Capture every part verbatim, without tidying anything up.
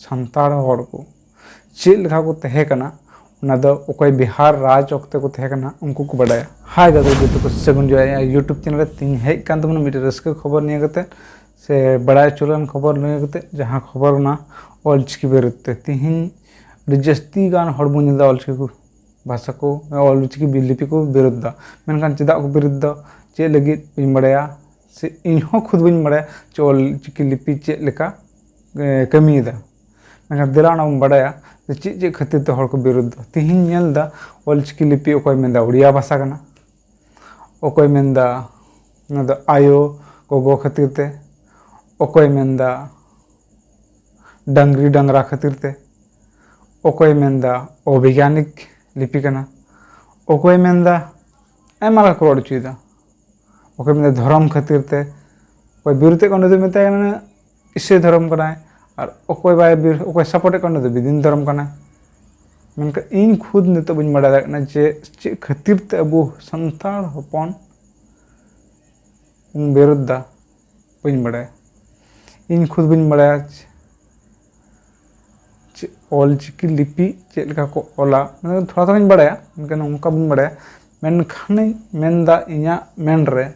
ᱥᱟᱱᱛᱟᱲ ᱦᱚᱲ ᱠᱚ ᱪᱮᱫ ᱞᱮᱠᱟ ᱠᱚ ᱛᱟᱦᱮᱸ ᱠᱟᱱᱟ, ᱚᱱᱟ ᱫᱚ ᱚᱠᱚᱭ ᱵᱤᱦᱟᱨ ᱨᱟᱡᱽ ᱚᱠᱛᱮ ᱠᱚ ᱛᱟᱦᱮᱸ ᱠᱟᱱᱟ, ᱩᱱᱠᱩ ᱠᱚ ᱵᱟᱰᱟᱭᱟ᱾ ᱦᱟᱭ ᱜᱟᱛᱮ, ᱡᱚᱛᱚ ᱠᱚ ᱥᱟᱹᱜᱩᱱ ᱡᱚᱦᱟᱨ᱾ ᱤᱧᱟᱹᱜ YouTube ᱪᱮᱱᱮᱞ ᱨᱮ ᱛᱤᱧ ᱦᱮᱡ ᱠᱟᱱ ᱛᱟᱵᱚᱱᱟ ᱢᱤᱫᱴᱮᱱ ᱨᱟᱹᱥᱠᱟᱹ ᱠᱷᱚᱵᱚᱨ ᱱᱤᱭᱟᱹ ᱠᱟᱛᱮ, ᱥᱮ ᱵᱟᱲᱟᱭ ᱦᱚᱪᱚ ᱞᱮᱱ ᱠᱷᱚᱵᱚᱨ ᱱᱤᱭᱟᱹ ᱠᱟᱛᱮ, ᱡᱟᱦᱟᱸ ᱠᱷᱚᱵᱚᱨ ᱚᱱᱟ ᱚᱞᱪᱤᱠᱤ ᱵᱤᱨᱩᱫᱽ ᱛᱮ᱾ ᱛᱤᱦᱤᱧ ᱟᱹᱰᱤ ᱡᱟᱹᱥᱛᱤ ᱜᱟᱱ ᱦᱚᱲ ᱵᱚᱱ ᱧᱮᱞ ᱮᱫᱟ ᱚᱞᱪᱤᱠᱤ ᱠᱚ ᱵᱷᱟᱥᱟ ᱠᱚ, ᱚᱞᱪᱤᱠᱤ ᱞᱤᱯᱤ ᱠᱚ ᱵᱤᱨᱩᱫᱽ ᱮᱫᱟ᱾ ᱢᱮᱱᱠᱷᱟᱱ ᱪᱮᱫᱟᱜ ᱠᱚ ᱵᱤᱨᱩᱫᱽ ᱮᱫᱟ, ᱪᱮᱫ ᱞᱟᱹᱜᱤᱫ, ᱵᱟᱹᱧ ᱵᱟᱲᱟᱭᱟ, ᱥᱮ ᱤᱧ ᱦᱚᱸ ᱠᱷᱩᱫ ᱵᱟᱹᱧ ᱵᱟᱲᱟᱭᱟ ᱡᱮ ᱚᱞᱪᱤᱠᱤ ᱞᱤᱯᱤ ᱪᱮᱫ ᱞᱮᱠᱟ, ᱮ, ᱠᱟᱹᱢᱤᱭᱮᱫᱟ᱾ ᱢᱮᱱᱠᱷᱟᱱ ᱫᱮᱞᱟ ᱚᱱᱟ ᱵᱚᱱ ᱵᱟᱲᱟᱭᱟ ᱡᱮ ᱪᱮᱫ ᱪᱮᱫ ᱠᱷᱟᱹᱛᱤᱨ ᱛᱮ ᱦᱚᱲ ᱠᱚ ᱵᱤᱨᱩᱫᱽ ᱮᱫᱟ᱾ ᱛᱤᱦᱤᱧ ᱧᱮᱞ ᱮᱫᱟ ᱚᱞᱪᱤᱠᱤ ᱞᱤᱯᱤ ᱚᱠᱚᱭ ᱢᱮᱱᱫᱟ ᱩᱲᱤᱭᱟ ᱵᱷᱟᱥᱟ ᱠᱟᱱᱟ, ᱚᱠᱚᱭ ᱢᱮᱱᱫᱟ ᱱᱚᱣᱟ ᱫᱚ ᱟᱭᱳ ᱜᱚᱜᱚ ᱠᱷᱟᱹᱛᱤᱨ ᱛᱮ, ᱚᱠᱚᱭ ᱢᱮᱱᱫᱟ ᱰᱟᱝᱨᱤ ᱰᱟᱝᱨᱟ ᱠᱷᱟᱹᱛᱤᱨ ᱛᱮ, ᱚᱠᱚᱭ ᱢᱮᱱᱫᱟ ᱚᱵᱤᱜᱽᱜᱟᱱᱤᱠ ᱞᱤᱯᱤ ᱠᱟᱱᱟ, ᱚᱠᱚᱭ ᱢᱮᱱᱫᱟ ᱟᱭᱢᱟ ᱞᱮᱠᱟ ᱠᱚ ᱨᱚᱲ ᱦᱚᱪᱚᱭᱮᱫᱟ, ᱚᱠᱚᱭ ᱢᱮᱱᱫᱟ ᱫᱷᱚᱨᱚᱢ ᱠᱷᱟᱹᱛᱤᱨ ᱛᱮ, ᱚᱠᱚᱭ ᱵᱤᱨᱩᱫᱷ ᱠᱚ ᱩᱱᱤ ᱫᱚ ᱢᱮᱛᱟᱭ ᱠᱟᱱᱟ ᱤᱥᱟᱹᱭ ᱫᱷᱚᱨᱚᱢ ᱠᱟᱱᱟᱭ, ᱟᱨ ᱚᱠᱚᱭ ᱵᱟᱭ ᱵᱤᱨ-, ᱚᱠᱚᱭ ᱥᱟᱯᱳᱨᱴᱮᱫ ᱠᱟᱱᱟ ᱩᱱᱤ ᱫᱚ ᱵᱤᱫᱤᱱ ᱫᱷᱚᱨᱚᱢ ᱠᱟᱱᱟᱭ᱾ ᱢᱮᱱᱠᱷᱟᱱ ᱤᱧ ᱠᱷᱩᱫ ᱱᱤᱛᱚᱜ ᱵᱟᱹᱧ ᱵᱟᱲᱟᱭ ᱫᱟᱲᱮᱭᱟᱜ ᱠᱟᱱᱟ ᱡᱮ ᱪᱮᱫ ᱠᱷᱟᱹᱛᱤᱨ ᱛᱮ ᱟᱵᱚ ᱥᱟᱱᱛᱟᱲ ᱦᱚᱯᱚᱱ ᱵᱚᱱ ᱵᱤᱨᱩᱫᱷ ᱫᱟ, ᱵᱟᱹᱧ ᱵᱟᱲᱟᱭᱟ᱾ ᱤᱧ ᱠᱷᱩᱫ ᱵᱟᱹᱧ ᱵᱟᱲᱟᱭᱟ ᱪᱮ-, ᱪᱮ-, ᱚᱞᱪᱤᱠᱤ ᱞᱤᱯᱤ ᱪᱮᱫ ᱞᱮᱠᱟ ᱠᱚ ᱚᱞᱟ, ᱢᱟᱱᱮ ᱛᱷᱚᱲᱟ ᱛᱷᱚᱲᱟᱧ ᱵᱟᱲᱟᱭᱟ, ᱢᱮᱱᱠᱷᱟᱱ ᱚᱱᱠᱟ ᱵᱟᱹᱧ ᱵᱟᱲᱟᱭᱟ᱾ ᱢᱮᱱᱠᱷᱟᱱᱤᱧ ᱢᱮᱱᱫᱟ, ᱤᱧᱟᱹᱜ ᱢᱮᱱ ᱨᱮ,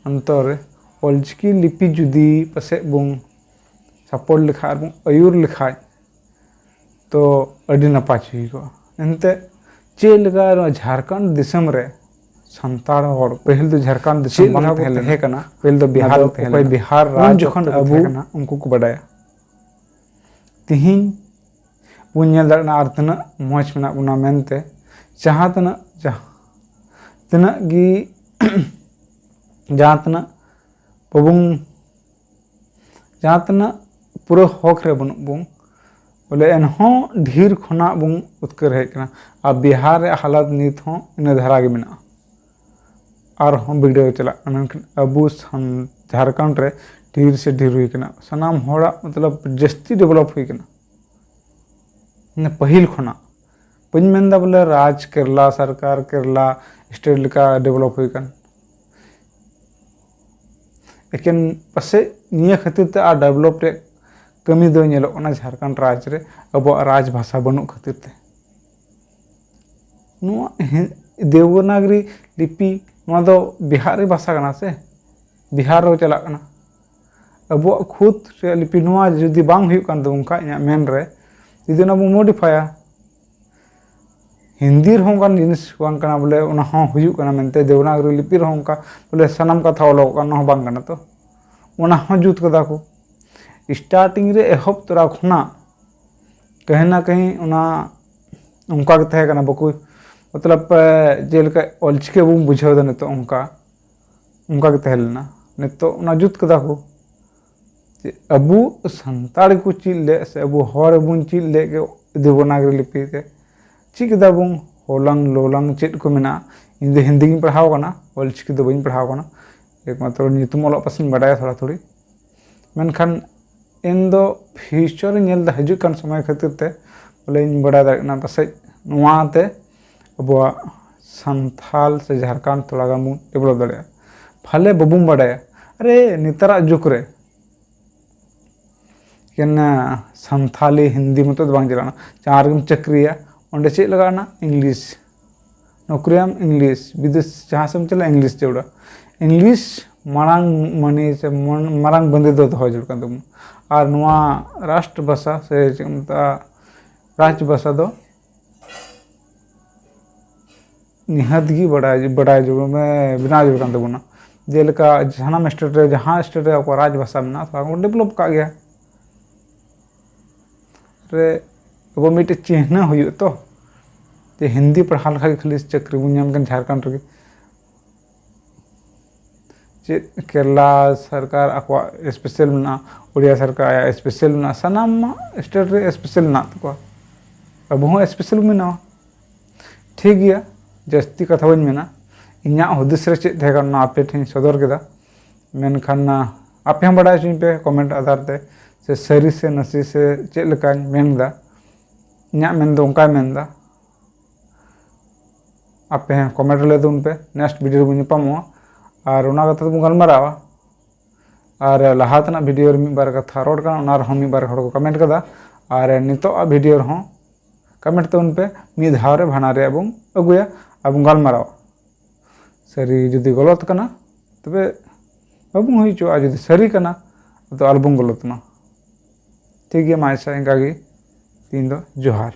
ᱚᱱᱛᱚᱨ ᱨᱮ, ᱚᱞᱪᱤᱠᱤ ᱞᱤᱯᱤ ᱡᱩᱫᱤ ᱯᱟᱥᱮᱡ ᱵᱚᱱ ᱥᱟᱯᱳᱨᱴ ᱞᱮᱠᱷᱟᱡ ᱟᱨ ᱵᱚᱱ ᱟᱹᱭᱩᱨ ᱞᱮᱠᱷᱟᱡ, ᱛᱚ ᱟᱹᱰᱤ ᱱᱟᱯᱟᱭ ᱦᱩᱭ ᱠᱚᱜᱼᱟ᱾ ᱮᱱᱛᱮ ᱪᱮᱫ ᱞᱮᱠᱟ ᱱᱚᱣᱟ ᱡᱷᱟᱲᱠᱷᱚᱸᱰ ᱫᱤᱥᱚᱢ ᱨᱮ ᱥᱟᱱᱛᱟᱲ ᱦᱚᱲ, ᱯᱟᱹᱦᱤᱞ ᱫᱚ ᱡᱷᱟᱲᱠᱷᱚᱸᱰ ᱫᱤᱥᱚᱢ ᱪᱮᱫ ᱵᱟᱝ ᱞᱮᱠᱟ ᱠᱚ ᱛᱟᱦᱮᱸ ᱞᱮᱱᱟ? ᱛᱟᱦᱮᱸ ᱠᱟᱱᱟ, ᱯᱟᱹᱦᱤᱞ ᱫᱚ ᱚᱱᱟ ᱵᱤᱦᱟᱨ ᱫᱚ ᱠᱚ ᱛᱟᱦᱮᱸ ᱚᱠᱚᱭ ᱞᱮᱱᱟ᱾ ᱵᱤᱦᱟᱨ ᱩᱱ ᱨᱟᱡᱽ ᱡᱚᱠᱷᱚᱱ ᱚᱠᱛᱚ ᱠᱚ ᱟᱵᱚ ᱛᱟᱦᱮᱸ ᱠᱟᱱᱟ, ᱩᱱᱠᱩ ᱠᱚ ᱵᱟᱰᱟᱭᱟ᱾ ᱛᱤᱦᱤᱧ ᱵᱚᱱ ᱧᱮᱞ ᱫᱟᱲᱮᱭᱟᱜ ᱠᱟᱱᱟ ᱟᱨ ᱛᱤᱱᱟᱹᱜ ᱢᱚᱡᱽ ᱢᱮᱱᱟᱜ ᱵᱚᱱᱟ ᱢᱮᱱᱛᱮ, ᱡᱟᱦᱟᱸ ᱛᱤᱱᱟᱹᱜ, ᱡᱟᱦᱟᱸ ᱛᱤᱱᱟᱹᱜ ᱜᱮ ᱡᱟᱦᱟᱸ ᱛᱤᱱᱟᱹᱜ ᱵᱟᱵᱚᱱ, ᱡᱟᱦᱟᱸ ᱛᱤᱱᱟᱹᱜ ᱯᱩᱨᱟᱹ ᱦᱚᱠ ᱨᱮ ᱵᱟᱹᱱᱩᱜ ᱵᱚᱱ, ᱵᱚᱞᱮ ᱮᱱᱦᱚᱸ ᱰᱷᱮᱨ ᱠᱷᱚᱱᱟᱜ ᱵᱚᱱ ᱩᱛᱠᱟᱹᱨ ᱦᱮᱡ ᱠᱟᱱᱟ᱾ ᱟᱨ ᱵᱤᱦᱟᱨ ᱨᱮᱭᱟᱜ ᱦᱟᱞᱚᱛ ᱱᱤᱛ ᱦᱚᱸ ᱤᱱᱟᱹ ᱫᱷᱟᱨᱟ ᱜᱮ ᱢᱮᱱᱟᱜᱼᱟ, ᱟᱨᱦᱚᱸ ᱵᱤᱜᱽᱲᱟᱹᱣ ᱪᱟᱞᱟᱜ ᱠᱟᱱᱟ᱾ ᱢᱮᱱᱠᱷᱟᱱ ᱟᱵᱚ ᱥᱟᱱ-, ᱡᱷᱟᱲᱠᱷᱚᱸᱰ ᱨᱮ ᱰᱷᱮᱨ ᱥᱮ ᱰᱷᱮᱨ ᱦᱩᱭ ᱠᱟᱱᱟ, ᱥᱟᱱᱟᱢ ᱦᱚᱲᱟᱜ ᱢᱚᱛᱞᱚᱵ ᱡᱟᱹᱥᱛᱤ ᱰᱮᱵᱷᱞᱚᱯ ᱦᱩᱭ ᱠᱟᱱᱟ᱾ ᱢᱟᱱᱮ ᱯᱟᱹᱦᱤᱞ ᱠᱷᱚᱱᱟᱜ, ᱵᱟᱹᱧ ᱢᱮᱱᱫᱟ ᱵᱚᱞᱮ ᱨᱟᱡᱽ ᱠᱮᱨᱞᱟ ᱥᱚᱨᱠᱟᱨ, ᱠᱮᱨᱞᱟ ᱥᱴᱮᱴ ᱞᱮᱠᱟ ᱰᱮᱵᱷᱞᱚᱯ ᱦᱩᱭ ᱠᱟᱱ, ᱮᱠᱮᱱ ᱯᱟᱥᱮᱡ ᱱᱤᱭᱟᱹ ᱠᱷᱟᱹᱛᱤᱨ ᱛᱮ ᱟᱨ ᱰᱮᱵᱷᱞᱚᱯ ᱨᱮᱭᱟᱜ ᱠᱟᱹᱢᱤ ᱫᱚ ᱧᱮᱞᱚᱜ ᱠᱟᱱᱟ ᱡᱷᱟᱲᱠᱷᱚᱸᱰ ᱨᱟᱡᱽ ᱨᱮ ᱟᱵᱚᱣᱟᱜ ᱨᱟᱡᱽ ᱵᱷᱟᱥᱟ ᱵᱟᱹᱱᱩᱜ ᱠᱷᱟᱹᱛᱤᱨ ᱛᱮ᱾ ᱱᱚᱣᱟ ᱦᱤ- ᱫᱮᱵᱚᱱᱟᱜᱽᱨᱤ ᱞᱤᱯᱤ, ᱱᱚᱣᱟ ᱫᱚ ᱵᱤᱦᱟᱨ ᱨᱮ ᱵᱷᱟᱥᱟ ᱠᱟᱱᱟ ᱥᱮ, ᱵᱤᱦᱟᱨ ᱨᱮ ᱪᱟᱞᱟᱜ ᱠᱟᱱᱟ᱾ ᱟᱵᱚᱣᱟᱜ ᱠᱷᱩᱫ ᱨᱮᱭᱟᱜ ᱞᱤᱯᱤ ᱱᱚᱣᱟ ᱡᱩᱫᱤ ᱵᱟᱝ ᱦᱩᱭᱩᱜ ᱠᱟᱱ ᱛᱟᱵᱚᱱ ᱠᱷᱟᱡ, ᱤᱧᱟᱹᱜ ᱢᱮᱱ ᱨᱮ ᱡᱩᱫᱤ ᱚᱱᱟ ᱵᱚᱱ ᱢᱚᱰᱤᱯᱷᱟᱭᱟ, ᱦᱤᱱᱫᱤ ᱨᱮᱦᱚᱸ ᱚᱱᱠᱟᱱ ᱡᱤᱱᱤᱥ ᱵᱟᱝ ᱠᱟᱱᱟ ᱵᱚᱞᱮ ᱚᱱᱟ ᱦᱚᱸ ᱦᱩᱭᱩᱜ ᱠᱟᱱᱟ ᱢᱮᱱᱛᱮ, ᱫᱮᱵᱚᱱᱟᱜᱽᱨᱤ ᱞᱤᱯᱤ ᱨᱮᱦᱚᱸ ᱚᱱᱠᱟ ᱵᱚᱞᱮ ᱥᱟᱱᱟᱢ ᱠᱟᱛᱷᱟ ᱚᱞᱚᱜᱚᱜ ᱠᱟᱱᱟ, ᱚᱱᱟ ᱦᱚᱸ ᱵᱟᱝ ᱠᱟᱱᱟ᱾ ᱛᱚ ᱚᱱᱟ ᱦᱚᱸ ᱡᱩᱛ ᱠᱟᱫᱟ ᱠᱚ᱾ ᱥᱴᱟᱨᱴᱤᱝ ᱨᱮ ᱮᱦᱚᱵ ᱛᱚᱨᱟ ᱠᱷᱚᱱᱟᱜ ᱠᱟᱹᱦᱤ ᱱᱟ ᱠᱟᱹᱦᱤ ᱚᱱᱟ ᱚᱱᱠᱟ ᱜᱮ ᱛᱟᱦᱮᱸ ᱠᱟᱱᱟ, ᱵᱟᱠᱚ ᱢᱚᱛᱞᱚᱵ, ᱮ, ᱡᱮᱞᱮᱠᱟ ᱚᱞᱪᱤᱠᱤ ᱟᱵᱚ ᱵᱚᱱ ᱵᱩᱡᱷᱟᱹᱣ ᱮᱫᱟ ᱱᱤᱛᱚᱜ, ᱚᱱᱠᱟ ᱚᱱᱠᱟ ᱜᱮ ᱛᱟᱦᱮᱸ ᱞᱮᱱᱟ᱾ ᱱᱤᱛᱚᱜ ᱚᱱᱟ ᱡᱩᱛ ᱠᱟᱫᱟ ᱠᱚ᱾ ᱡᱮ ᱟᱵᱚ ᱥᱟᱱᱛᱟᱲ ᱜᱮᱠᱚ ᱪᱮᱫ ᱞᱮᱫ ᱥᱮ ᱟᱵᱚ ᱦᱚᱲ ᱵᱚᱱ ᱪᱮᱫ ᱞᱮᱫ ᱜᱮ ᱫᱮᱵᱚᱱᱟᱜᱽᱨᱤ ᱞᱤᱯᱤ ᱛᱮ ᱪᱮᱫ ᱠᱮᱫᱟ ᱵᱚᱱ, ᱦᱚᱞᱟᱝ ᱞᱚᱞᱟᱝ ᱪᱮᱫ ᱠᱚ ᱢᱮᱱᱟᱜᱼᱟ᱾ ᱤᱧ ᱫᱚ ᱦᱤᱱᱫᱤ ᱜᱤᱧ ᱯᱟᱲᱦᱟᱣ ᱠᱟᱱᱟ, ᱚᱞᱪᱤᱠᱤ ᱫᱚ ᱵᱟᱹᱧ ᱯᱟᱲᱦᱟᱣ ᱠᱟᱱᱟ, ᱮᱠᱢᱟᱛᱨᱚ ᱧᱩᱛᱩᱢ ᱚᱞᱚᱜ ᱯᱟᱥᱮᱧ ᱵᱟᱰᱟᱭᱟ ᱛᱷᱚᱲᱟ ᱛᱷᱚᱲᱤ᱾ ᱢᱮᱱᱠᱷᱟᱱ ᱤᱧ ᱫᱚ ᱯᱷᱤᱭᱩᱪᱟᱨ ᱤᱧ ᱧᱮᱞ ᱮᱫᱟ, ᱦᱤᱡᱩᱜ ᱠᱟᱱ ᱥᱚᱢᱚᱭ ᱠᱷᱟᱹᱛᱤᱨ ᱛᱮ ᱵᱚᱞᱮᱧ ᱵᱟᱰᱟᱭ ᱫᱟᱲᱮᱭᱟᱜ ᱠᱟᱱᱟ, ᱯᱟᱥᱮᱡ ᱱᱚᱣᱟᱛᱮ ᱟᱵᱚᱣᱟᱜ ᱥᱟᱱᱛᱷᱟᱞ ᱥᱮ ᱡᱷᱟᱲᱠᱷᱚᱸᱰ ᱛᱷᱚᱲᱟ ᱜᱟᱱ ᱵᱚᱱ ᱰᱮᱵᱷᱞᱚᱯ ᱫᱟᱲᱮᱭᱟᱜᱼᱟ᱾ ᱯᱷᱟᱞᱮ ᱵᱟᱵᱚᱱ ᱵᱟᱰᱟᱭᱟ᱾ ᱟᱨᱮ, ᱱᱮᱛᱟᱨᱟᱜ ᱡᱩᱜᱽ ᱨᱮ ᱮᱠᱮᱱ ᱥᱟᱱᱛᱷᱟᱞᱤ ᱦᱤᱱᱫᱤ ᱢᱚᱛᱚ ᱫᱚ ᱵᱟᱝ ᱪᱟᱞᱟᱜᱼᱟ᱾ ᱡᱟᱦᱟᱸ ᱨᱮᱜᱮᱢ ᱪᱟᱹᱠᱨᱤᱭᱟ, ᱚᱸᱰᱮ ᱪᱮᱫ ᱞᱟᱜᱟᱜᱼᱟ? ᱤᱝᱞᱤᱥ᱾ ᱱᱚᱠᱨᱤᱭᱟᱢ, ᱤᱝᱞᱤᱥ᱾ ᱵᱤᱫᱮᱥ ᱡᱟᱦᱟᱸ ᱥᱮᱫ ᱮᱢ ᱪᱟᱞᱟᱜᱼᱟ, ᱤᱝᱞᱤᱥ ᱡᱟᱹᱨᱩᱲᱟ᱾ ᱤᱝᱞᱤᱥ ᱢᱟᱲᱟᱝ ᱢᱟᱹᱱᱤ ᱥᱮ ᱢᱚᱱ- ᱢᱟᱨᱟᱝ ᱵᱟᱹᱱᱫᱤ ᱫᱚ ᱫᱚᱦᱚ ᱡᱟᱹᱨᱩᱲ ᱠᱟᱱ ᱛᱟᱵᱚᱱᱟ᱾ ᱟᱨ ᱱᱚᱣᱟ ᱨᱟᱥᱴᱨ ᱵᱷᱟᱥᱟ ᱥᱮ ᱪᱮᱫ ᱠᱚ ᱢᱮᱛᱟᱜᱼᱟ, ᱨᱟᱡᱽ ᱵᱷᱟᱥᱟ ᱫᱚ ᱱᱤᱦᱟᱹᱛ ᱜᱮ ᱵᱟᱰᱟᱭ, ᱵᱟᱰᱟᱭ ᱡᱟᱹᱨᱩᱲ, ᱢᱟᱱᱮ ᱵᱮᱱᱟᱣ ᱡᱟᱹᱨᱩᱲ ᱠᱟᱱ ᱛᱟᱵᱚᱱᱟ᱾ ᱡᱮᱞᱮᱠᱟ ᱥᱟᱱᱟᱢ ᱥᱴᱮᱴ ᱨᱮ, ᱡᱟᱦᱟᱸ ᱥᱴᱮᱴ ᱨᱮ ᱟᱠᱚᱣᱟᱜ ᱨᱟᱡᱽ ᱵᱷᱟᱥᱟ ᱢᱮᱱᱟᱜᱼᱟ, ᱛᱷᱚᱲᱟ ᱵᱚᱱ ᱰᱮᱵᱷᱞᱚᱯ ᱠᱟᱜ ᱜᱮᱭᱟ᱾ ᱨᱮ ᱟᱵᱚ ᱢᱤᱫᱴᱮᱡ ᱪᱤᱱᱦᱟᱹ ᱦᱩᱭᱩᱜ ᱛᱚ, ᱡᱮ ᱦᱤᱱᱫᱤ ᱯᱟᱲᱦᱟᱣ ᱞᱮᱠᱷᱟᱡ ᱜᱮ ᱠᱷᱟᱹᱞᱤ ᱪᱟᱹᱠᱨᱤ ᱵᱚᱱ ᱧᱟᱢ ᱠᱟᱱ ᱡᱷᱟᱲᱠᱷᱚᱸᱰ ᱨᱮᱜᱮ᱾ ᱪᱮᱫ ᱠᱮᱨᱞᱟ ᱥᱚᱨᱠᱟᱨ ᱟᱠᱚᱣᱟᱜ ᱥᱯᱮᱥᱟᱞ ᱢᱮᱱᱟᱜᱼᱟ, ᱳᱰᱤᱭᱟ ᱥᱚᱨᱠᱟᱨ ᱟᱭᱟᱜ ᱥᱯᱮᱥᱟᱞ ᱢᱮᱱᱟᱜᱼᱟ, ᱥᱟᱱᱟᱢ ᱥᱴᱮᱴ ᱨᱮ ᱥᱯᱮᱥᱟᱞ ᱢᱮᱱᱟᱜ ᱛᱟᱠᱚᱣᱟ, ᱟᱵᱚ ᱦᱚᱸ ᱥᱯᱮᱥᱟᱞ ᱢᱮᱱᱟᱜᱼᱟ᱾ ᱴᱷᱤᱠ ᱜᱮᱭᱟ, ᱡᱟᱹᱥᱛᱤ ᱠᱟᱛᱷᱟ ᱵᱟᱹᱧ ᱢᱮᱱᱟ, ᱤᱧᱟᱹᱜ ᱦᱩᱫᱤᱥ ᱨᱮ ᱪᱮᱫ ᱛᱟᱦᱮᱸ ᱠᱟᱱᱟ ᱚᱱᱟ ᱟᱯᱮ ᱴᱷᱮᱱ ᱤᱧ ᱥᱚᱫᱚᱨ ᱠᱮᱫᱟ᱾ ᱢᱮᱱᱠᱷᱟᱱ ᱟᱯᱮ ᱦᱚᱸ ᱵᱟᱰᱟᱭ ᱦᱚᱪᱚᱧ ᱯᱮ ᱠᱚᱢᱮᱱᱴ ᱟᱫᱷᱟᱨ ᱛᱮ, ᱥᱮ ᱥᱟᱹᱨᱤ ᱥᱮ ᱱᱟᱥᱮ ᱥᱮ ᱪᱮᱫ ᱞᱮᱠᱟᱧ ᱢᱮᱱ ᱮᱫᱟ, ᱤᱧᱟᱹᱜ ᱢᱮᱱ ᱫᱚ ᱚᱱᱠᱟᱭ ᱢᱮᱱ ᱮᱫᱟ᱾ ᱟᱯᱮ ᱦᱚᱸ ᱠᱚᱢᱮᱱᱴ ᱨᱮ ᱞᱟᱹᱭ ᱛᱟᱵᱚᱱ ᱯᱮ, ᱱᱮᱠᱥᱴ ᱵᱷᱤᱰᱤᱭᱳ ᱨᱮᱵᱚᱱ ᱧᱟᱯᱟᱢᱚᱜᱼᱟ᱾ ᱟᱨ ᱚᱱᱟ ᱠᱟᱛᱷᱟ ᱛᱮᱵᱚᱱ ᱜᱟᱞᱢᱟᱨᱟᱣᱟ ᱟᱨ ᱞᱟᱦᱟ ᱛᱮᱱᱟᱜ ᱵᱷᱤᱰᱤᱭᱳ ᱨᱮ ᱢᱤᱫ ᱵᱟᱨ ᱠᱟᱛᱷᱟ ᱨᱚᱲ ᱠᱟᱱᱟ, ᱚᱱᱟ ᱨᱮᱦᱚᱸ ᱢᱤᱫ ᱵᱟᱨ ᱦᱚᱲ ᱠᱚ ᱠᱚᱢᱮᱱᱴ ᱠᱟᱫᱟ᱾ ᱟᱨ ᱱᱤᱛᱚᱜ ᱟᱜ ᱵᱷᱤᱰᱤᱭᱳ ᱨᱮᱦᱚᱸ ᱠᱚᱢᱮᱱᱴ ᱛᱟᱵᱚᱱ ᱯᱮ, ᱢᱤᱫ ᱫᱷᱟᱣ ᱨᱮ ᱵᱷᱟᱱᱟᱨ ᱨᱮᱭᱟᱜ ᱵᱚᱱ ᱟᱹᱜᱩᱭᱟ ᱟᱨ ᱵᱚᱱ ᱜᱟᱞᱢᱟᱨᱟᱣᱟ᱾ ᱥᱟᱹᱨᱤ ᱡᱩᱫᱤ ᱜᱚᱞᱚᱛ ᱠᱟᱱᱟ, ᱛᱚᱵᱮ ᱵᱟᱵᱚᱱ ᱦᱩᱭ ᱦᱚᱪᱚᱣᱟᱜᱼᱟ, ᱡᱩᱫᱤ ᱥᱟᱹᱨᱤ ᱠᱟᱱᱟ, ᱛᱚ ᱟᱞᱚᱵᱚᱱ ᱜᱚᱞᱚᱛ ᱢᱟ᱾ ᱴᱷᱤᱠ ᱜᱮᱭᱟ, ᱢᱟ ᱟᱪᱪᱷᱟ, ᱤᱱᱠᱟ ᱜᱮ ᱛᱤᱦᱤᱧ ᱫᱚ ᱡᱚᱦᱟᱨ᱾